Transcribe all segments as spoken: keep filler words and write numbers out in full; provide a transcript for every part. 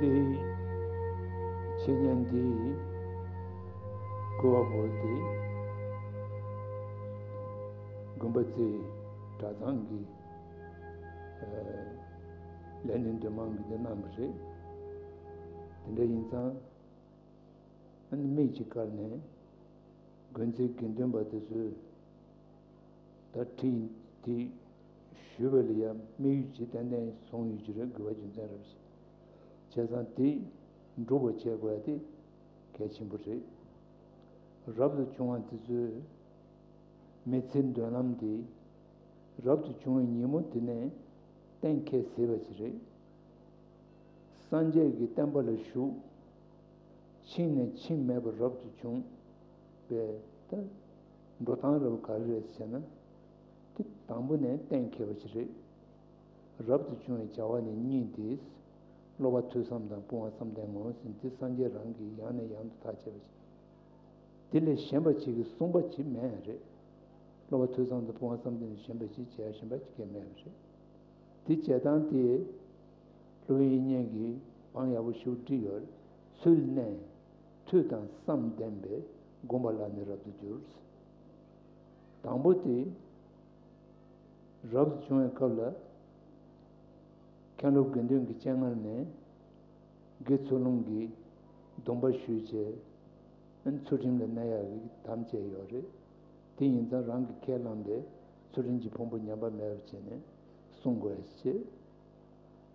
དེ་འཆད་ཉན་འདི་སྐུ་བ་པོ་དེ་དགོན་པ་རྩེ་གྲྭ་ཚང་གི་ལས་སྣེ་འདུས་མང་གིས་འདི་གནང་བ་རེད། དེ་འདྲ་ཡིན་ཙང་། ཨ་ནི་མིག་ཅིག་བཀར་ནས་དགོན་རྩེའི་དགེ་འདུན་པ་དེ་ཚོས་ད་ཁྲིད་དེ་ཞུས་པ་ལ་ཡང་དམིགས་ཡུལ་ཅིག་ཏན་ཏན་བཟུང་ཡོད་ཀྱི་རེད། དགོས་པ་རྒྱུ་མཚན་རབ་ཞིག་བྱས་ཙང་དེ་འགྲུབ་པ་བྱེད་དགོས་ཡ་དེ་གལ་ཆེན་པོ་རེད། རབ་ཏུ་བྱུང་བ་དེ་ཚོས་མི་ཚེའི་མདུན་ལམ་དེ་རབ་ཏུ་བྱུང་བའི་ཉིན་མོ་དེ་ནས་གཏན་འཁེལ་ཟིན་པ་ཅིག་རེད། སངས་རྒྱས་ཀྱི་བསྟན་པ་ལ་ཞུགས། ཕྱིན་ནས་ཕྱིན་མེད་པར་རབ་ཏུ་བྱུང་བས་ད་འགྲོ་སྟངས་རབ་ག་རེ་རེད་ཟེར་ན། དེ་དང་པོ་ནས་གཏན་འཁེལ་བ་ཞིག་རེད། རབ་ཏུ་བྱུང་བའི་བྱ་བ་ནི་གཉིས་ཏེ། སློབ་པ་ཐོས་བསམ་དང་སྤོང་བ་བསམ་གཏན་ངོ་ཟེར། འདི་སངས་རྒྱས་རང་གིས་ཡང་ནས་ཡང་དུ་ཐག་བཅད་པ་ཞིག་དེ་ལས་གཞན་པ་ཅིག་གིས་གསུངས་པ་ཅིག་མེད་རེད། སློབ་པ་ཐོས་བསམ་དང་སྤོང་བ་བསམ་གཏན་ལས་གཞན་པ་ཅིག་བྱས་གཞན་པ་ཅིག་གས་མེད་པ་རེད། དེ་བྱེད་སྟངས་དེ་སློབ་དཔོན་དབྱིག་གཉེན་གྱིས་དབང་ཡག་པོ་ཞིག་བསྒྲིགས་ཡོད་རེད། ཚུལ་གནས་ཐོས་དང་བསམ་ལྡན་པས་བསྒོམ་པ་ལ་ནི་རབ་ཏུ་འགྱུར། དང་པོ་དེ་རབ་ཏུ་བྱུང་བའི་སྐབས་ལ་མཁན་སློབ་དགེ་འདུན་གྱི་སྤྱན་སྔར་ནས་དགེ་ཚུལ་སློང་གི་སྡོམ་པ་ཞུས་བྱས། ཚུལ་ཁྲིམས་ལ་གནས་ཡག་གི་དམ་བཅས་ཡོད་རེད། དེ་ཡིན་ཙང་རང་གིས་ཁས་བླངས་པའི་ཚུལ་ཁྲིམས་ཀྱི་ཕུང་པོ་ཉམས་པ་མེད་པ་བྱས་ནས་བསྲུང་དགོས་ཞེས།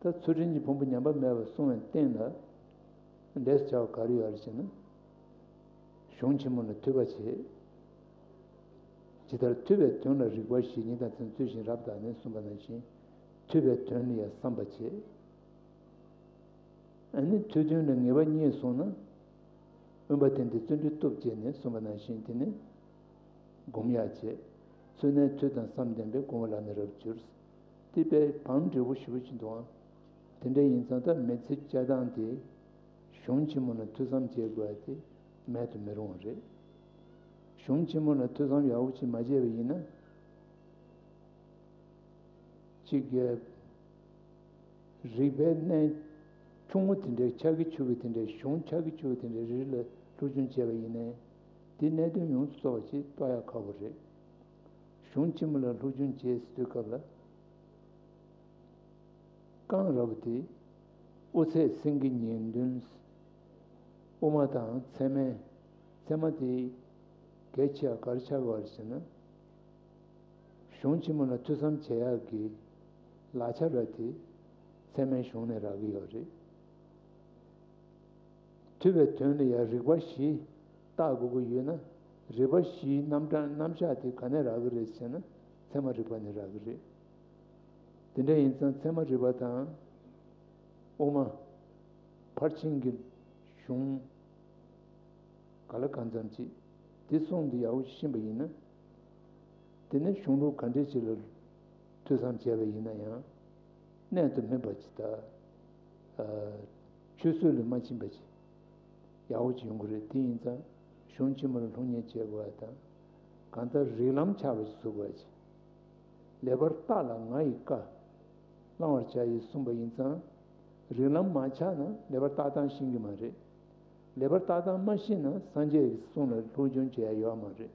ད་ཚུལ་ཁྲིམས་ཀྱི་ཕུང་པོ་ཉམས་པ་མེད་པར་བསྲུང་བའི་སྟེང་ལ་ལས་སུ་བྱ་བ་ག་རེ་ཡོད་རེད་ཟེར་ན། གཞུང་ཆེན་མོ་ལ་ཐོས་པ་བྱེད། ཇི་ལྟར་ཐོས་པའི་དོན་ལ་རིགས་པ་བཞི་ཉིད་དང་མཚན་ཚུལ་བཞིན་རབ་བརྟགས་ནས་གསུངས་པ་ནང་བཞིན་ཐོས་པའི་དོན་ལ་ཡང་བསམ་པ་བྱེད། ཨ་ནི་ཐོས་དོན་ལ་ངེས་པ་རྙེད་སོང་ན། དབེན་པ་བསྟེན་ཏེ་བརྩོན་འགྲུས་སྟོབས་བསྐྱེད་ནས་གསུངས་པ་ནང་བཞིན་དེ་ནི་སྒོམ་ཡག་བྱེད། ཚུལ་གནས་ཐོས་དང་བསམ་ལྡན་པས་བསྒོམ་པ་ལ་ནི་རབ་འགྱུར། དེ་དཔེ་བང་འབྲས་བུ་ཞེ་པོ་ཅིག་འདུག་ཨང་། དེ་འདྲ་ཡིན་ཙང་ད་མི་ཚེ་སྐྱེལ་སྟངས་དེ་གཞུང་ཆེན་མོ་ལ་ཐོས་བསམ་བྱེད་དགོས་ཡ་དེ་མེད་དུ་མི་རུང་བ་རེད། གཞུང་ཆེན་མོ་ལ་ཐོས་བསམ་ཡག་པོ་ཅིག་མ་བྱས་པ་ཡིན་ན། གཅིག་གི་རིག་པའི་གནས་ཆུང་ངུ་དེ་འདྲའི་ཆག་གི་ཆུ་གི་དེ་འདྲའི་གཞུང་ཆག་གི་ཆུ་གི་དེ་འདྲའི་རིགས་ལ་སློབ་སྦྱོང་བྱས་པ་ཡིན་ནའི། དེ་གནད་དོན་ཡོངས་སུ་རྫོགས་པ་ཅིག་རྟོགས་ཡག་ཁག་པོ་རེད། གཞུང་ཆེན་མོ་ལ་སློབ་སྦྱོང་བྱེད་ཟེར་དུས་སྐབས་ལ། རྐང་ར་བ་དེ་དབུ་ཚད་སེང་གེ་ཉིས་བདུན། དབུ་མ་དང་ཚད་མའི་ཚད་མ་དེ་གལ་ཆེ་བ་ག་རེ་ཆགས་ཀྱི་ཡོད་རེད་ཟེར་ན། གཞུང་ཆེན་མོ་ལ་ཐོས་བསམ་བྱེད་ཡག་གི་ལག་ཆ་ར་དེ་ཚད་མའི་གཞུང་ནས་རག་གི་ཡོད་རེད། ཐོས་པའི་དོན་ལ་ཡང་རིགས་པ་བཞི་བརྟག་དགོས་ཀྱི་ཡོད་ན། རིགས་པ་བཞིའི་རྣམ་གྲངས་རྣམ་གཞག་དེ་ག་ནས་རག་གི་རེད་ཟེར་ན། ཚད་མ་རིག་པ་ནས་རག་གི་རེད། དེ་འདྲ་ཡིན་ཙང་ཚད་མ་རིག་པ་དང་། དབུ་མ། ཕར་ཕྱིན་གྱི་གཞུང་། ག་ལ་གང་འཚམ་ཅིག་དེ་གསུང་དུ་ཡག་པོ་ཤེས་པ་ཡིན་ན། དེ་ནས་གཞུང་ལུགས་ག་འདྲ་ཅིག་ལ་ཐོས་བསམ་བྱས་པ་ཡིན་ན་ཡང་། གནད་དུ་སྨིན་པ་ཅིག་དང་། ཆུད་ཟོས་ལ་མ་ཕྱིན་པ་ཅིག་ཡག་པོ་ཅིག་ཡོང་གི་རེད། དེ་ཡིན་ཙང་གཞུང་ཆེན་མོ་ལ་སློབ་གཉེར་བྱེད་དགོས་པ་དང་། གང་ལྟར་རིགས་ལམ་ཆགས་པ་ཅིག་བཟོ་དགོས་པ་ཅིག་ལེགས་པར་བརྟགས་ལ་ང་ཡི་བཀའ། བླང་བར་བྱ་ཡིས་གསུངས་པ་ཡིན་ཙང་། རིགས་ལམ་མ་ཆགས་ན་ལེགས་པར་བརྟག་སྟངས་ཤེས་ཀྱི་མ་རེད། ལེགས་པར་བརྟག་སྟངས་མ་ཤེས་ན་སངས་རྒྱས་ཀྱི་གསུང་ལ་སློབ་སྦྱོང་བྱེད་ཡ་ཡོད་མ་རེད།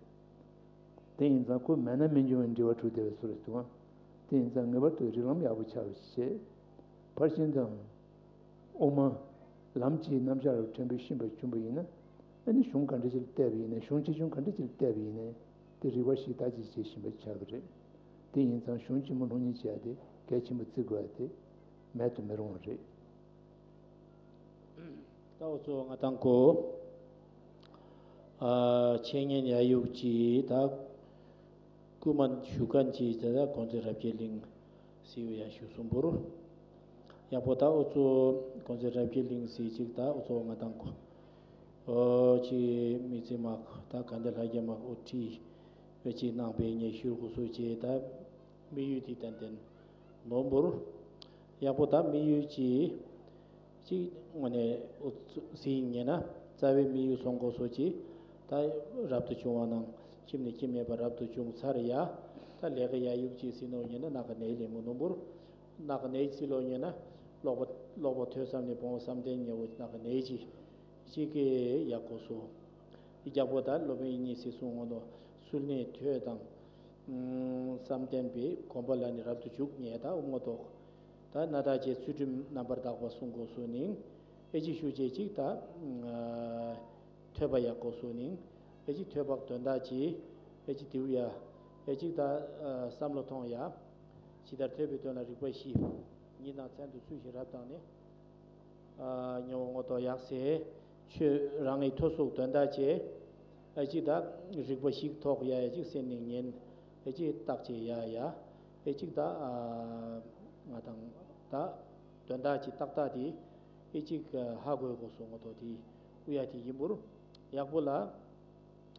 དེ་ཡིན་ཙང་ཁོ་མེད་ན་མི་འབྱུང་བའི་འབྲེལ་བ་གྲུབ་བསྡད་པའི་བཟོ་རེད་འདུག་ཨ། དེ་ཡིན་ཙང་ངེས་པར་དུ་རིགས་ལམ་ཡག་པོ་ཆགས་པ་ཞིག་བྱེད། ཕར་ཕྱིན་དང་། དབུ་མ། ལམ་གྱི་རྣམ་གཞག་རུ་ཕྲན་བུ་ཤེས་པ་བྱུང་བ་ཡིན་ན། ཨ་ནི་གཞུང་ག་འདྲ་ཅིག་ལ་བལྟས་པ་ཡིན་ན། གཞུང་ཆེ་ཆུང་ག་འདྲ་ཅིག་ལ་བལྟས་པ་ཡིན་ན། དེ་རིགས་པ་བཞི་ལྟ་ཅི་བྱེད་བཞིན་པ་ཆགས་ཀྱི་རེད། དེ་ཡིན་ཙང་གཞུང་ཆེན་མོ་སློབ་གཉེར་བྱེད་ཡ་དེ་གལ་ཆེན་པོ་བརྩི་དགོས་ཡ་དེ་མེད་དུ་མི་རུང་བ་རེད། ད་འུ་ཚོ་ང་དང་གོ། ཨ། འཆད་ཉན་ཡ་ཡུག་ཅིག་ད། སྐུ་མ་བཞུགས་མཁན་ཅིག་ད་ལྟ་དགོན་རྩེ་རབ་རྒྱས་གླིང་ཟེར་བའི་ཡ་བཞུགས་སོང་འབུར། ཡག་པོ་ད་འུ་ཚོ་དགོན་རྩེ་རབ་རྒྱས་གླིང་ཟེར་ཅིག་ད་འུ་ཚོ་ང་དང་གོ། ཨོ་ཅིག་མི་ཚེ་མག་ད་ག་འདི་ལྷ་རྒྱལ་མག་འོ་ཁྲིད་བེ་ཅིག་གནང་བའི་ཉེ་ཤུལ་གོ་སོ་ཅེ་ད་དམིགས་ཡུལ་དེ་ཏན་ཏན་ནོར་འབུར། ཡག་པོ་ད་དམིགས་ཡུལ་ཅིག་ཅིག་དངོས་གནས་ཨོ་ཟིན་ཉེ་ན་རྩ་བའི་དམིགས་ཡུལ་སོང་གོ་སོ་ཅེ་ད་རབ་ཏུ་བྱུང་བ་ནང་ཁྱིམ་ནས་ཁྱིམ་མེད་པ་རབ་ཏུ་བྱུང་ཚར་ཡ། ད་ལས་ཀ་ཡ་ཡུག་ཅིག་ཟིན་ནོ་ཉེ་ན་ནག་ག་ནས་ལེ་མོ་ནོར་འབུར། ནག་ག་ནས་ཅི་ལོ་ཉེ་ན། ཀློག་པ་ཀློག་པ་ཐོས་བསམ་ནས་བོང་བསམ་གཏན་ཉེ་བོ་ནག་གི་ནད་ཀྱི་ཅིག་གི་ཡག་གོ་སོ། འདི་རྒྱག་པོ་ད་སློབ་དཔོན་ཡིན་ཉིད་སྲིད་གསུང་ངོ་ནོ་སུལ་ནས་ཐོས་དང་། བསམ་གཏན་པའི་གོམས་པ་ལ་ནི་རབ་ཏུ་འཇུག་ཉེ་ད་དབུ་མ་ཏོག་ད་ན་ད་ཅེས་ཚུལ་ཁྲིམས་རྣམ་པར་དག་པ་གསུང་དགོས་སོ་ནིང་། ཨེ་ཅིག་ཞུ་ཅེས་ཅིག་ད། ཐོས་པ་ཡག་གོ་སོ་ནིང་། ཨེ་ཅིག་ཐོས་པ་དོན་དག་ཅིག་ཨེ་ཅིག་དེའུ་ཡ། ཨེ་ཅིག་ད། བསམ་བློ་ཐོང་ཡ། ཇི་ལྟར་ཐོས་པའི་དོན་ལ་རིགས་པ་བཞི། ཉིད་དང་མཚན་དུ་ཚུལ་བཞིན་རབ་དང་ནི། ཉོ་ངོ་ཏོ་ཡག་སེ། ཆོས་རང་གི་ཐོ་སོགས་དོན་དག་ཅེས། ཨེ་ཅིག་ད། རིགས་པ་ཞིག་ཐོག་ཡ་ཨེ་ཅིག་སེམས་ནི་ཉན། ཨེ་ཅིག་བརྟག་ཅེས་ཡ་ཡ། ཨེ་ཅིག་ད། ང་དང་ད། དོན་དག་ཅིག་ཏག་ཏག་དེ། ཨེ་ཅིག་ཧ་གོ་གོ་སོ་ངོ་ཏོ་དེ། ཨུ་ཡ་དེ་ཡིན་པུར། ཡག་པོ་ལ།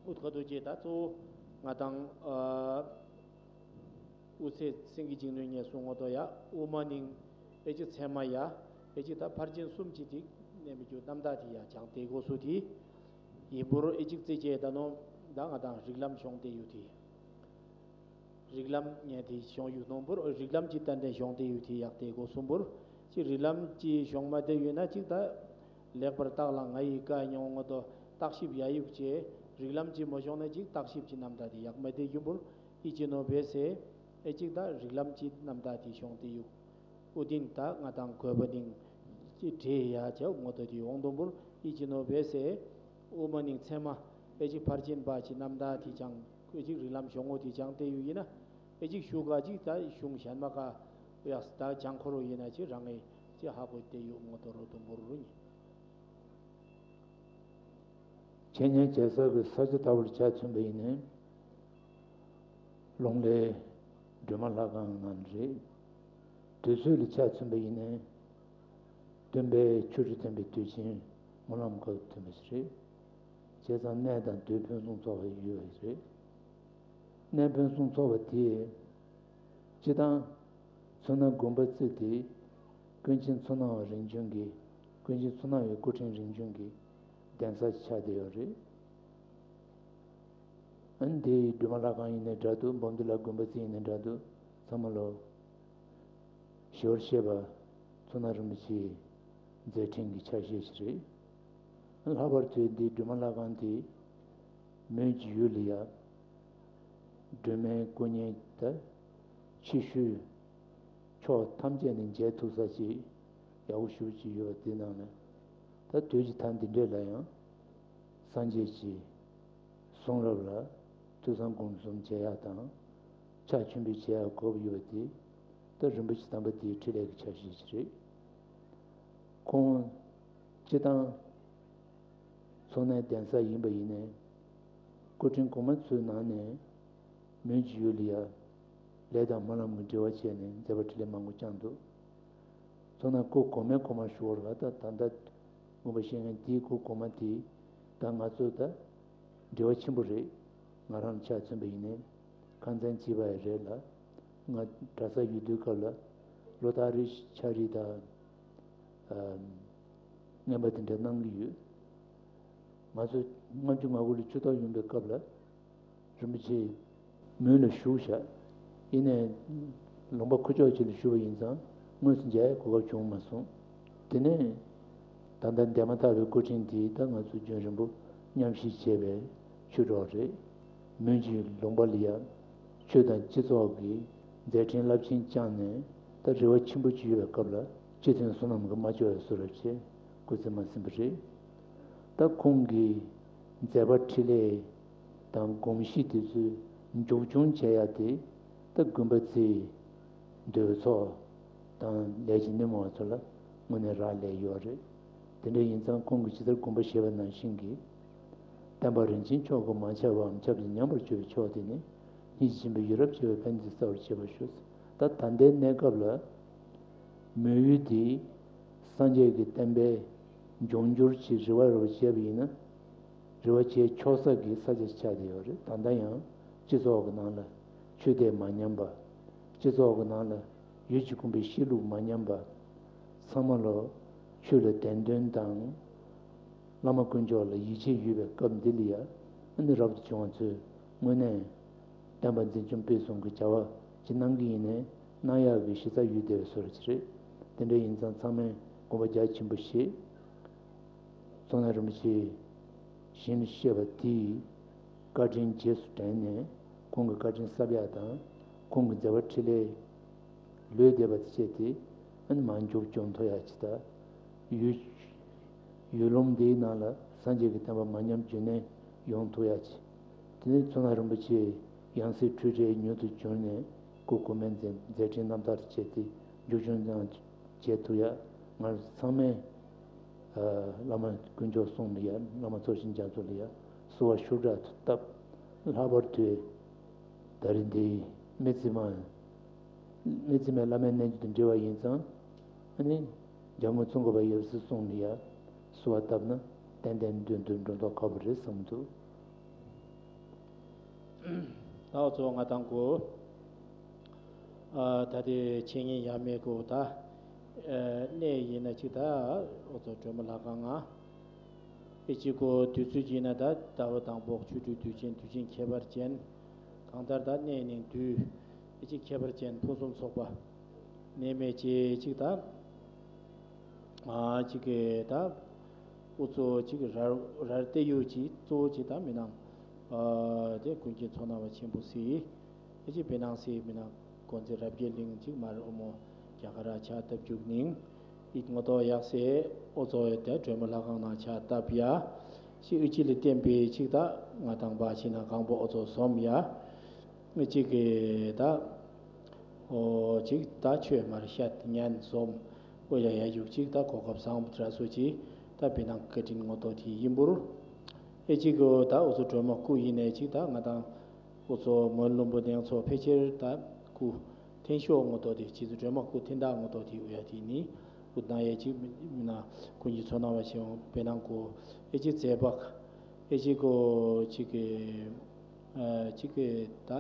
ཨུ་ཁ་ཏོ་ཅེས་ད་གཙོ་བོ། ང་དང་། དབུ་ཚད་སེང་གེ་འཇིགས་ནུས་ཉེས་སོ་ངོ་ཏོ་ཡ་དབུ་མ་ནིང་། ཨེ་ཅིག་ཚད་མ་ཡ། ཨེ་ཅིག་ད་ཕར་ཕྱིན་གསུམ་གྱི་དེ་གནས་མི་རྒྱུ་རྣམ་དག་དེ་ཡ་སྦྱང་དེ་གོ་སོ་དེ། ཡིན་པུར་ཨེ་ཅིག་རྩེ་ཅེས་ད་ནོ། ད་ང་དང་རིགས་ལམ་གཞོང་དེ་ཡོད་དེ། རིགས་ལམ་ཉན་དེ་གཞོང་ཡོད་ནོ་པུར་རིགས་ལམ་གྱི་ཏན་ཏན་གཞོང་དེ་ཡོད་དེ་ཡག་དེ་གོ་སོ་པུར། ཅིག་རིགས་ལམ་གྱི་གཞོང་མ་དེ་ཡོད་ན་ཅིག་ད། ལེགས་པར་བརྟག་ལ་ང་ཡི་བཀའ་ཉོ་ངོ་ཏོ་བརྟག་ཞིབ་ཡ་ཡུག་ཅེས། རིགས་ལམ་གྱི་མ་གཞོང་ན་ཅིག་བརྟག་ཞིབ་ཀྱི་རྣམ་དག་དེ་ཡག་མ་དེ་ཡིན་པུར། ཨི་ཅི་ནོ་བེ་སེ། ཨེ་ཅིག་ད་རིགས་ལམ་གྱི་རྣམ་དག་དེ་གཞོང་དེ་ཡུག་ཨུ་ཏིན་ད་ང་དང་གོས་པ་ནིང་། ཅི་བྲེ་ཡ་ཅའུ་ངོ་ཏོ་དེ་འོང་དོ་པུར་ཨི་ཅི་ནོ་བེ་སེ། ཨུ་མ་ནིང་ཚད་མ། ཨེ་ཅིག་ཕར་ཕྱིན་པ་ཅི་རྣམ་དག་དེ་ཅང་ཨེ་ཅིག་རིགས་ལམ་གཞོང་ངོ་དེ་ཅང་དེ་ཡུ་ཡིན་ན། ཨེ་ཅིག་ཤུ་ག་ཅིག་ད་གཞུང་གཞན་མ་ག་ཡ་ད་ཅང་ཁོ་རོ་ཡིན་ན་ཅི་རང་ངེ་ཅི་ཧ་གོ་དེ་ཡུ་ངོ་ཏོ་རོ་དོ་པུར་རུ་ཡིན། འཆད་ཉན་བྱེད་ས་གི་ས་ཆ་ལྟ་བུར་ཆ་མཚོན་པ་ཡིན་ནའི། ལུང་ལས་སྒྲོལ་མ་ལྷ་ཁང་ནང་རེད། དུས་ཚོད་ལ་ཆ་མཚོན་པ་ཡིན་ནའི། སྟོན་པའི་ཆོ་འཕྲུལ་སྟོན་པའི་དུས་ཆེན་སྨོན་ལམ་སྐབས་ཐོན་པ་ཞིག་རེད། བྱས་ཙང་གནས་དང་དུས་ཕུན་སུམ་ཚོགས་པ་ཡོད་པ་རེད། གནས་ཕུན་སུམ་ཚོགས་པ་དེ། སྤྱི་བཏང་། མཚོ་སྣ་དགོན་པ་བརྩིས་ཏེ། ཀུན་མཁྱེན་མཚོ་སྣ་བ་རིམ་བྱོན་གྱི། ཀུན་མཁྱེན་མཚོ་སྣ་བའི་སྐུ་ཕྲེང་རིམ་བྱོན་གྱི། གདན་ས་ཆགས་བསྡད་ཡོད་རེད། ཨ་ནི་དེ་སྒྲོལ་མ་ལྷ་ཁང་ཡིན་ནའི་འདྲ་འདུག་འབུམ་སྡེ་ལ་དགོན་པ་བརྩིས་ཡིན་ནའི་འདྲ་འདུག་ཚང་མ་ལོ། ཞི་བར་གཤེགས་པ་མཚོ་སྣ་རིན་པོ་ཆེའི་མཛད་འཕྲིན་གྱི་ཆ་ཤས་ཤིག་རེད། ལྷག་པར་དུ་འདི་སྒྲོལ་མ་ལྷ་ཁང་དེ་མོན་གྱི་ཡུལ་ལ་ཡ། སྒྲོལ་མའི་སྐུ་བརྙན་དང་ཕྱི་ཤུལ་ཕྱོགས་ཐམས་ཅད་ནས་མཇལ་ཐུབ་ས་ཅིག་ཡག་པོ་ཞེ་པོ་ཅིག་ཡོད་པ་དེ་ནང་ནས་ད་དུས་ཀྱི་མཐའ་འདི་འདྲས་ལ་ཡང་སངས་རྒྱས་ཀྱི་གསུང་རབ་ལ་ཐོས་བསམ་སྒོམ་གསུམ་བྱེད་ཡག་དང་ཕྱག་མཆོད་འབུལ་བྱེད་ཡག་དགོས་པ་ཡོད་པ་དེ་ད་རིན་པོ་ཆེ་དམ་པ་དེའི་འཕྲིན་ལས་ཀྱི་ཆ་ཤས་ཤིག་རེད། ཁོང་སྤྱི་བཏང་ཚོགས་གནས་གདན་ས་ཡིན་པ་ཡིན་ནའི་སྐུ་ཕྲེང་གོང་མ་ཚོའི་ནང་ནས་མོན་གྱི་ཡུལ་ལ་ཡ་ལས་དང་སྨོན་ལམ་གྱི་འབྲེལ་བ་བྱས་ནས་མཛད་པ་འཕྲིན་ལས་མང་པོ་བསྐྱངས་འདུག་ཚོགས་ནང་སྐུ་གོང་མའི་གོང་མ་ཞུ་བར་བ་ད་ད་ལྟ་དགོངས་པ་བཞེས་མཁན་དེའི་སྐུ་གོང་མ་དེ་ད་ང་ཚོ་ད་འབྲེལ་བ་ཆེན་པོ་རེད། ང་རང་ལ་ཆ་མཚོན་པ་ཡིན་ནའི་ཁང་ཚན་གཅིག་པ་ཡི་རེད་ལ་ང་གྲྭ་ས་ཡོད་དུས་སྐབས་ལ་ལོ་ལྟར་རེ་ཆ་རེ་ད། རྔན་པ་དེ་འདྲ་གནང་གི་ཡོད། ང་ཚོ་ལྔ་བཅུ་ང་དགུ་ལ་ཆུ་ཐོག་ཡོང་པའི་སྐབས་ལ་རིན་པོ་ཆེ་མོན་ལ་བཞུགས་བཞག་ཡིན་ནའི་ལུང་པ་ཁུ་ལྕོག་ཅིག་ལ་བཞུགས་པ་ཡིན་ཙང་དངོས་སུ་མཇལ་ཡའི་གོ་སྐབས་བྱུང་མ་སོང་། དེ་ནས་ད་ལྟ་འདས་མ་ཐག་པའི་སྐུ་ཕྲེང་དེས་ད་ང་ཚོ་རྒྱུན་རིང་པོ་མཉམ་ཞུགས་བྱས་པའི་ཆོས་གྲོགས་རེད། མོན་གྱི་ལུང་པ་ལ་ཡང་ཆོས་དང་སྤྱི་ཚོགས་ཀྱི་མཛད་འཕྲིན་རླབས་ཆེན་བསྐྱངས་ནས་ད་རེ་བ་ཆེན་པོ་ཅིག་ཡོད་པའི་སྐབས་ལ་སྤྱི་མཐུན་བསོད་ནམས་ཀྱིས་མ་ལྕོགས་པའི་བཟོ་འདྲ་བྱས་སྐུ་ཚེ་མ་ཟིན་པ་རེད། ད་ཁོང་གི་མཛད་པ་འཕྲིན་ལས་དང་དགོངས་གཞི་དེ་ཚོའི་མཇུག་སྐྱོང་བྱེད་ཡ་དེ་ད་དགོན་པ་ཚོའི་འདུས་ཚོགས་དང་ལས་ཀྱི་སྣེ་མོ་བ་ཚོ་ལ་དངོས་གནས་རག་ལས་ཡོད་རེད། དེ་འདྲ་ཡིན་ཙང་ཁོང་གིས་ཇི་ལྟར་དགོངས་པ་བཞེས་པ་ནང་བཞིན་གྱི་བསྟན་པ་རིན་ཆེན་མཆོག་གི་མ་ཁྱབ་པའམ་ཁྱབ་ཅིང་ཉམས་པར་གྱུར་པའི་ཕྱོགས་དེ་ནི་སྙིང་རྗེ་ཆེན་པོས་ཡིད་རབ་བསྐྱོད་པའི་ཕན་བདེ་གསལ་བར་བྱེད་པར་ཤོག་ད་ད་ལྟའི་གནས་སྐབས་ལ་མོན་ཡུལ་དེ་སངས་རྒྱས་ཀྱི་བསྟན་པའི་འབྱུང་འགྱུར་གྱི་རེ་བ་རེ་བ་བྱས་པ་ཡིན་ན་རེ་བ་བྱེད་ཆོག་ས་གི་ས་ཆ་ཆགས་བསྡད་ཡོད་རེད། ད་ལྟ་ཡང་སྤྱི་ཚོགས་ཀྱི་ནང་ལ་ཆོས་དད་མ་ཉམས་པ། སྤྱི་ཚོགས་ཀྱི་ནང་ལ་ཡུལ་གྱི་ཁོམ་པའི་གཤིས་ལུགས་མ་ཉམས་པ། ཚང་མ་ལོ་ཆོས་ལ་བདེན་དོན་དང་། བླ་མ་དཀོན་མཆོག་ལ་ཡིད་ཆེས་ཡོད་པའི་སྐབས་འདི་ལ་ཡ་ཨ་ནི་རབ་ཏུ་བྱུང་བ་ཚོས་དངོས་གནས་བསྟན་པ་འཛིན་སྐྱོང་སྤེལ་གསུམ་གྱི་བྱ་བ་ཅི་གནང་གི་ཡིན་ནའི་གནང་ཡག་གི་གཞི་རྩ་ཡོད་བསྡད་པའི་བཟོ་འདྲ་ཅིག་རེད། དེ་འདྲ་ཡིན་ཙང་ཚང་མས་དགོངས་པ་རྒྱ་ཆེན་པོ་བཞེས། མཚོ་སྣ་རིན་པོ་ཆེ་ཞལ་བཞེས་པ་དེའི་བཀའ་དྲིན་རྗེས་སུ་དྲན་ནས། ཁོང་གི་བཀའ་དྲིན་གསབ་ཡག་དང་། ཁོང་གི་མཛད་པ་འཕྲིན་ལས་ལུས་བསྡད་པ་དེ་བྱས་ཏེ། ཨ་ནི་མར་མཇུག་སྐྱོང་ཐུབ་ཡག་ཅིག་དང་། ཡུལ་ཡུལ་ལུང་འདིའི་ནང་ལ་སངས་རྒྱས་ཀྱི་བསྟན་པ་མ་ཉམས་རྒྱུན་གནས་ཡོང་ཐུབ་ཡག་ཅིག་དེ་ནས་མཚོ་སྣ་རིན་པོ་ཆེའི་ཡང་སྲིད་འཁྲུལ་བྲལ་མྱུར་དུ་འབྱུང་ནས། སྐུ་གོང་མའི་མཛད་མཛད་འཕྲིན་རྣམ་ཐར་བྱས་ཏེ། མཇུག་སྐྱོང་ཡང་བྱེད་ཐུབ་ཡག་ང་ཚང་མས། ཨ། བླ་མ་དཀོན་མཆོག་གསུམ་ལ་ཡ། བླ་མ་ཚོགས་ཞིང་རྒྱ་མཚོ་ལ་ཡ། གསོལ་བ་ཤུགས་དྲག་ཏུ་བཏབ། ལྷག་པར་དུ་ད་རེས་འདིའི་སྨན་རྩིས་མ། སྨན་རྩིས་མའི་བླ་མའི་རྣལ་འབྱོར་དང་འབྲེལ་བ་ཡིན་ཙང་། ཨ་ནི་འཇམ་མགོན་ཙོང་ཁ་པ་ཡབ་སྲས་གསུམ་ལ་ཡ་གསོལ་བ་བཏབ་ན་ཏན་ཏན་མདུན་དུ་འགྲོ་མདོག་ཁ་པོ་རེད་བསམ་འདུག་ད་འུ་ཚོ་ང་དང་གོ། ཨ། ད་དེ་འཆད་ཉན་ཡ་མེད་གོ་ད། ཨ། གནས་ཡིན་ན་ཅིག་ད་འུ་ཚོ་སྒྲོལ་མ་ལྷ་ཁང་ང་། ཨེ་ཅིག་གོ་དུས་ཚོད་ཡིན་ན་ད་ཟླ་བ་དང་པོ་ཆོ་འཕྲུལ་དུས་ཆེན། དུས་ཆེན་ཁྱད་པར་ཅན། གང་ལྟར་ད་གནས་ནིང་དུས་ཨེ་ཅིག་ཁྱད་པར་ཅན། ཕུན་སུམ་ཚོགས་པ་གནས་མེད་ཅེས་ཅིག་ད། ཨ། ཅིག་གི་ད་འུ་ཚོ་ཅིག་རར་རར་བལྟས་ཡོད་ཅིག་གཙོ་བོ་ཅིག་ད་མི་ནང་། ཨ། དེ་ཀུན་མཁྱེན་མཚོ་སྣ་བ་ཆེན་པོ་སི། ཨེ་ཅིག་བེ་ནང་སི་མི་ནང་དགོན་རྩེ་རབ་རྒྱས་གླིང་ཅིག་མར་དབུ་མོ་རྒྱ་གར་ར་ཕྱག་བཏབ་རྒྱུག་ནིང་། ཨིད་ངོ་ཏོ་ཡག་སེ་འུ་ཚོ་དེ་སྒྲོལ་མ་ལྷ་ཁང་ནང་ཕྱག་བཏབ་ཡ། ཅིག་ཨུ་ཅི་ལི་བསྟན་པའི་ཅིག་ད་ང་དང་བ་ཕྱི་ནང་གང་པོ་འུ་ཚོ་ཟོམ་ཡ། ཨེ་ཅིག་གི་ད། ཨོ་ཅིག་ད་ཆོས་མར་བཤད་ཉན་ཟོམ། ཨོ་ཡ་ཡ་ཡུག་ཅིག་ད་གོ་སྐབས་བཟང་པོ་དྲག་སོ་ཅིག་ད་བེ་ནང་བཀའ་དྲིན་ངོ་ཏོ་དེ་ཡིན་པུར། ཨེ་ཅིག་གི་ད་འུ་ཚོ་སྒྲོལ་མ་སྐུ་ཡིན་ནས་ཅིག་ད་ང་དང་འུ་ཚོ་མོན་ལུམ་བུ་གདན་ཚོ་ཕལ་ཆེར་ད་སྐུ་འཐེན་ཤོག་ངོ་ཏོ་དེ་ཅིག་སྒྲོལ་མ་སྐུ་འཐེན་དག་ངོ་ཏོ་དེ་ཨོ་ཡ་དེ་ནི་སྐུ་ན་ཡ་ཅིག་མི་ན་ཀུན་གྱི་མཚོ་སྣ་བ་ཆེན་བེ་ནང་གོ། ཨེ་ཅིག་མཛད་པ་ཨེ་ཅིག་གོ་ཅིག་གི་ཨ། གཅིག་གི་ད་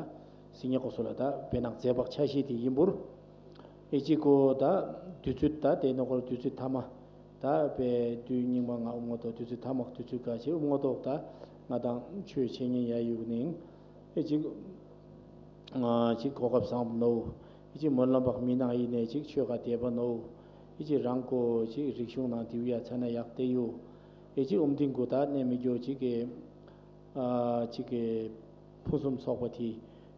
སི་ཉེ་ཀོ་སོ་ལ་ད་བེ་ནང་མཛད་པ་ཆ་ཤས་དེ་ཡིན་པུར། ཨེ་ཅིག་གོ་ད་དུས་ཚོད་ད་དེ་ནོ་ཀོར་དུས་ཚོད་ཐ་མ་ད་བེ་དུས་སྙིགས་མ་ང་ཨུ་ངོ་ཏོ་དུས་ཚོད་ཐ་མ་དུས་ཚོད་ག་ཆེ་ཨུ་ངོ་ཏོ་ད་ང་དང་ཆོས་འཆད་ཉན་ཡ་ཡུག་ནིང་ཨེ་ཅིག་ང་ཅིག་གོ་སྐབས་བཟང་པོ་ནོ། ཨེ་ཅིག་སྨོན་ལམ་པ་མི་ནང་ཡིན་ནས་ཅིག་ཆོས་ག་དད་པ་ནོ། ཨེ་ཅིག་རང་གོ་ཅིག་རིག་གཞུང་ནང་དེའུ་ཡ་ཚ་ན་ཡག་དེ་ཡོ། ཨེ་ཅིག་ཨུམ་ཏིང་གོ་ད་གནས་མི་འགྱོ་ཅིག་གི་ཨ། གཅིག་གི་ཕུན་སུམ་ཚོགས་པ་དེ་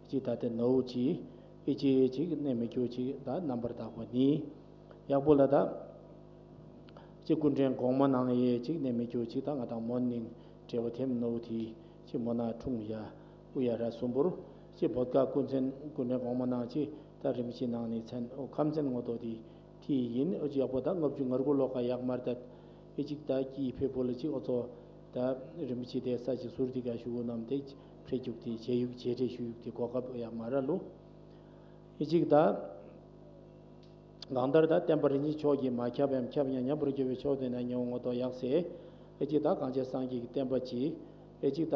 གཅིག་ད་ལྟ་ནོ་གཅིག་ཨེ་ཅིག་གཅིག་གནས་མི་འགྱུར་གཅིག་ད་རྣམ་པར་དག་པ་ནི། ཡག་པོ་ལ་ད་གཅིག་སྐུ་ཕྲེང་གོང་མ་ནང་ཡེ་གཅིག་གནས་མི་འགྱུར་གཅིག་ད་ང་དང་མོན་ནིང་འབྲེལ་བ་ཐེམ་ནོ་དེ་གཅིག་མོ་ན་འཁྲུངས་ཡ་ཨུ་ཡ་ར་གསུམ་པུར་གཅིག་བོད་ཀ་སྐུ་མཚན་སྐུ་ཕྲེང་གོང་མ་ནང་གཅིག་ད་རིམ་གཅིག་ནང་ནས་མཚན་ཨོ་ཁམས་ཚན་ངོ་ཏོ་དེ། དེ་ཡིན་ཨོ་ཅི་ཡག་པོ་ད་ལྔ་བཅུ་ང་དགུ་ལོ་ཀ་ཡག་མར་ད་ཨེ་ཅིག་ད་ཀྱི་ཕེ་པོ་ལ་ཅིག་ཨོ་ཚོ་ད་རིན་པོ་ཆེ་དེ་ས་ཅིག་ཟུར་དེ་ག་ཞུ་གོ་ནམ་དེ་ཕེ་རྒྱུག་དེ་བྱེད་ཡུག་བྱེད་རེ་ཞུ་ཡུག་དེ་གོ་སྐབས་ཡག་མ་ར་ལུ། ཨེ་ཅིག་ད་གང་ལྟར་ད་བསྟན་པ་རིན་ཆེན་མཆོག་གིས་མ་ཁྱབ་པའམ་ཁྱབ་ཡང་ཉམས་པར་འགྱུར་བའི་ཕྱོགས་དེ་ན་ཉེ་བོ་ངོ་ཏོ་ཡག་སེ། ཨེ་ཅིག་ད་གངས་ཅན་སངས་རྒྱས་ཀྱི་བསྟན་པ་ཅིག་ཨེ་ཅིག་ད་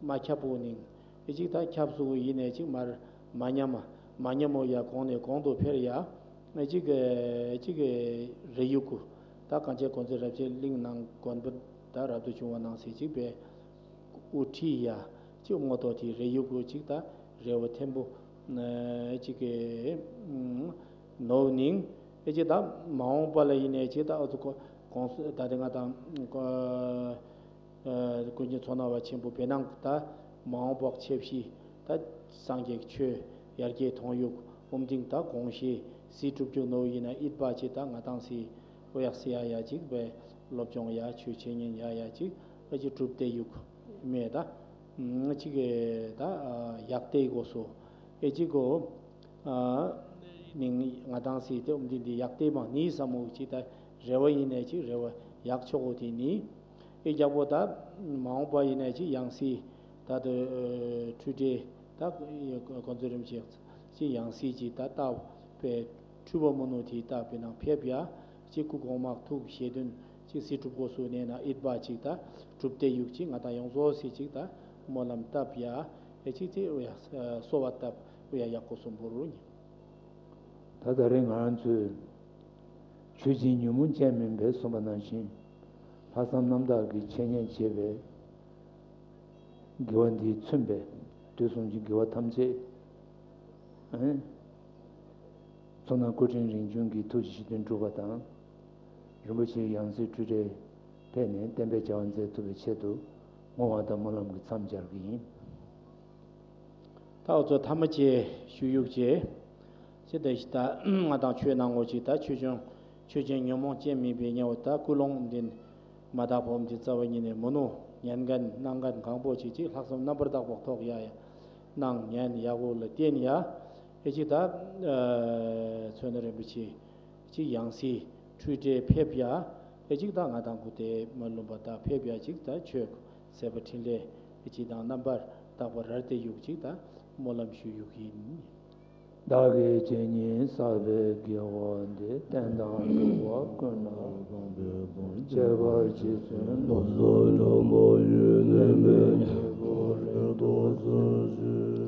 མ་ཁྱབ་པོ་ནིང་། ཨེ་ཅིག་ད་ཁྱབ་སུ་ཡིན་ནས་ཅིག་མར་མ་ཉམས་མ་མ་ཉམས་མོ་ཡ་གོང་ནས་གོང་དུ་འཕེལ་ཡ། ཨེ་ཅིག་ཨེ་ཅིག་རེ་ཡུག་གུ་ད་གངས་ཅན་དགོན་རྩེ་རབ་རྒྱས་གླིང་ནང་དགོན་པ་ད་རབ་ཏུ་བྱུང་བ་ནང་སྲིད་ཅིག་པའི་དབུ་ཁྲིད་ཡ་ཅིག་ངོ་ཏོ་དེ་རེ་ཡུག་གུ་ཅིག་ད་རེ་བ་ཐེམ་པོ་ཨེ་ཅིག་ནོ་ནིང་། ཨེ་ཅིག་ད་མ་འོངས་པ་ལ་ཡིན་ནས་ཅིག་ད་ཨ་ཚོ་གོང་སུ་ད་དེ་ང་དང་། ཀུན་མཁྱེན་མཚོ་སྣ་བ་ཆེན་པོ་བེ་ནང་ད་མ་འོངས་པ་ཆེ་བཞི་ད་སངས་རྒྱས་ཆོས་ཡར་རྒྱས་གཏོང་ཡུག་ཨོམ་ཏིང་ད་དགོངས་བཞེས་སྲིད་སྒྲུབ་རྒྱུ་ནོ་ཡིན་ན་ཨིད་པ་ཅི་ད་ང་དང་སི་ཨོ་ཡག་སི་ཡ་ཡ་ཅིག་བེ་སློབ་སྦྱོང་ཡ་ཆོས་འཆད་ཉན་ཡ་ཡ་ཅིག་ཨ་ཅིག་སྒྲུབ་སྟེ་ཡུག་མེ་ད་ཅིག་ད་ཡག་སྟེ་གོ་སོ་ཨེ་ཅིག་གོ། ནིང་ང་དང་སི་དེ་ཨོམ་ཏིང་འདི་ཡག་སྟེ་མ་ནི་ས་མོ་ཅི་ད་རེ་བ་ཡིན་ནས་ཅིག་རེ་བ་ཡག་ཆོག་གོ་དེ་ནི། ཨེ་རྒྱལ་པོ་ད་མ་འོངས་པ་ཡིན་ནའི་ཅིག་ཡང་སྲིད་ད་དུ་འཁྲུལ་བྲལ་ད་གོ་མཛོད་རིན་པོ་ཆེ་ཅིག་ཡང་སྲིད་ཅིག་ད་ལྟ་བའི་འཁྲུལ་པ་མོ་ནུ་དེ་ལྟ་བུའི་ནང་ཕེབས་ཡ་ཅིག་སྐུ་གོང་མ་ཐུགས་བཞེད་དོན་ཅིག་སྲིད་སྒྲུབ་སྐོར་སུ་གནས་ན་ཨིད་པ་ཅིག་ད་སྒྲུབ་སྟེ་ཡུག་ཅིག་ང་དང་ཡོངས་རྫོགས་སྲིད་ཅིག་ད་སྨོན་ལམ་བཏབ་ཡ་ཨེ་ཅིག་ཅིག་གསོལ་བ་བཏབ་ཡ་ཡག་གོ་སོ་འབུར་རུ་ཉི། ད་ད་རེས་ང་རང་ཚོས་ཆོས་སྦྱིན་ཉོན་མོངས་ཅན་མིན་པས་གསུངས་པ་ནང་བཞིན། ལྷག་བསམ་རྣམ་དག་གིས་འཆད་ཉན་བྱས་པའི་དགེ་བ་འདིས་མཚོན་པའི་དུས་གསུམ་གྱི་དགེ་བ་ཐམས་ཅད་ཨེ། མཚོ་སྣ་སྐུ་ཕྲེང་རིམ་བྱོན་གྱི་ཐུགས་ཀྱི་བཞེད་དོན་གྲུབ་པ་དང་། རིན་པོ་ཆེའི་ཡང་སྲིད་འཁྲུལ་བྲལ་ཕེབས་ནས་བསྟན་པའི་བྱ་བ་མཛད་ཐུབ་པའི་ཆེད་དུ་བསྔོ་བ་དང་སྨོན་ལམ་གྱི་མཚམས་སྦྱར་གྱི་ཡིན། ད་འུ་ཚོ་ཐ་མ་ཅིག་ཞུ་ཡུག་ཅིག་ཅི་ད་ཞི་ད་ང་དང་ཆོས་ནང་ངོ་ཅིག་ད་ཆོས་ཅན་ཆོས་ཅན་ཉོན་མོངས་ཅན་མིན་པའི་དམྱལ་བ། ད་ཀུན་སློང་འདི་མ་དག་པོ་འདི་རྩ་བ་ཉིད་ནས་མི་ནུས། ཉན་མཁན་གནང་མཁན་གང་པོ་ཅིག་ཅིག་ལྷག་བསམ་རྣམ་པར་དག་པ་ཐོག་ཡ་ཡ་གནང་ཉན་ཡག་པོ་ལ་བརྟེན་ཡ། ཨེ་ཅིག་ད་མཚོ་སྣ་རིན་པོ་ཆེ་ཅིག་ཡང་སྲིད་འཁྲུལ་བྲལ་ཕེབས་ཡ། ཨེ་ཅིག་ད་ང་དང་གུ་དེ་མ་ལུམ་པ་ད་ཕེབས་ཡ་ཅིག་ད་ཆོས་སྐུ་ཟེར་བ་འཕྲིན་ལས་ཨེ་ཅིག་དང་རྣམ་པར་དག་པ་རལ་ཏེ་ཡུག་ཅིག་ད་སྨོན་ལམ་ཞུ་ཡུག་ཡིན། བདག་གིས་ཇི་སྙེད་བསགས་པའི་དགེ་བ་འདི། བསྟན་དང་འགྲོ་བ་ཀུན་ལ་ཕན་པའི་ཕྱིར། ཁྱད་པར་རྗེ་བཙུན་རྡོ་རྗེ་འཆང་དཔལ་གྱི་ནུས་པའི་ཉེ་འཁོར་རིགས་དྲུག་སོགས་ཀྱི་